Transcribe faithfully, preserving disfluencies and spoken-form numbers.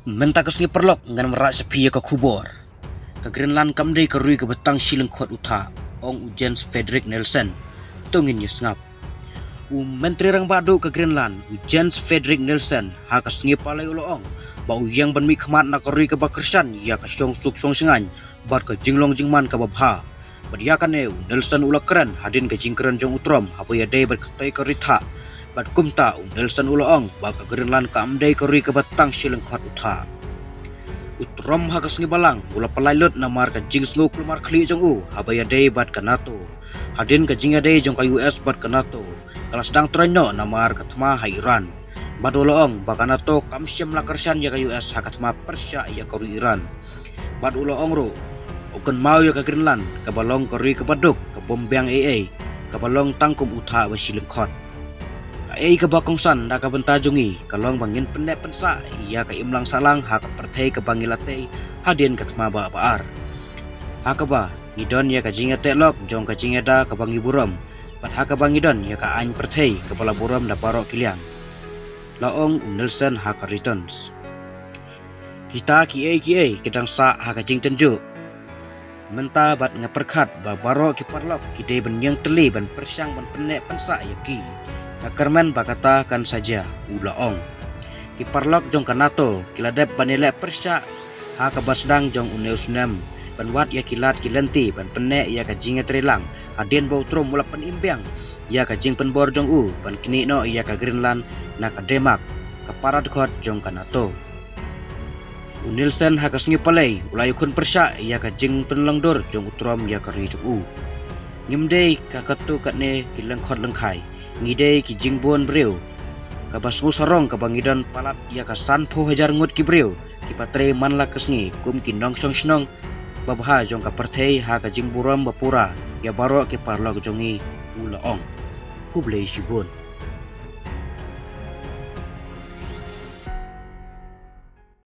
Mynta ka sngi paralok ngan wanrah sha phi ïa ka khubor. Ka Greenland kam dei ka ri kaba tang shi lyngkhot u thah, ong u Jens Frederik Nielsen. To ngin ïa sngap. U Myntri Rangbah Duh ka Greenland, u Jens Frederik Nielsen, ha ka sngi palei u la ong ba u ïeng ban mihkhmat na ka ri kaba kyrshan ïa ka shongsuk shongshngaiñ bad ka jinglong jingman kaba bha. Bad ïa kane u Nielsen u la kren hadien ka jingkren jong u Trump haba ïadei bad katei ka ri thah. Bad kumta u Nielsen u la ong ba ka Greenland kam dei ka ri kaba tang shi lyngkhot u thah. U Trump ha ka sngi balang u la pynlait lut namar ka jingsngew kulmar khlieh jong u haba ïadei bad ka NATO. Hadien ka jingïadei jong ka U S bad ka NATO, ka la sdang troiñ noh namar ka thma ha Iran. Bad u la ong ba ka NATO kam shym la kyrshan ïa ka U S ha ka thma pyrshah ïa ka ri Iran. Bad u la ong ruh, u kynmaw ïa ka Greenland kaba long ka ri kaba duk, ka bym biang ei ei, kaba long tang kum u thah ba shi lyngkhot. Kaei kaba kongsan da ka bynta jong ngi ka long ba ngin pynneh pynsah ïa ka imlang sahlang ha ka pyrthei kaba ngi la tei hadien ka thma ba ba ar. Ha kaba ngi don ïa ka jingïateh lok jong ka jingïada kaba ngi burom, bad ha kaba ngi don ïa ka aiñ pyrthei kaba la burom da baroh ki liang, la ong u Nielsen ha ka Reuters. Kita kiei kiei ki dang sah ha ka jingtynjuh. Mynta bad nga pyrkhat ba baroh ki paralok ki dei ban ïeng tylli ban pyrshang ban pynneh pynsah ïa ki. Nga kyrmen ba kata kan sa jia, u la ong. Ki paralok jong ka NATO ki la dep ban ïaleh pyrshah ha kaba sdang jong une u snem ban wad ïa ki lad ki lynti ban pynneh ïa ka jingïatreilang hadien ba u Trump u la pynim biang ïa ka jingpynbor jong u ban knieh noh ïa ka Greenland na ka Denmark, ka para dkhot jong ka NATO. U Nielsen ha ka sngi palei u la ïakhun pyrshah ïa ka jingpynlong dur jong u Trump ïa ka ri jong u. Ngim dei ka katto katne ki lyngkhot lyngkhai, ngi dei ki jingbun briew kaba sngewsarong kaba ngi don palat ïa ka sanphew hajar ngut ki briew kiba trei man la ka sngi kum ki nongshong shnong babha jong ka pyrthei ha ka jingburom ba pura ïa baroh ki paralok jong ngi, u la ong. Khublei shibun.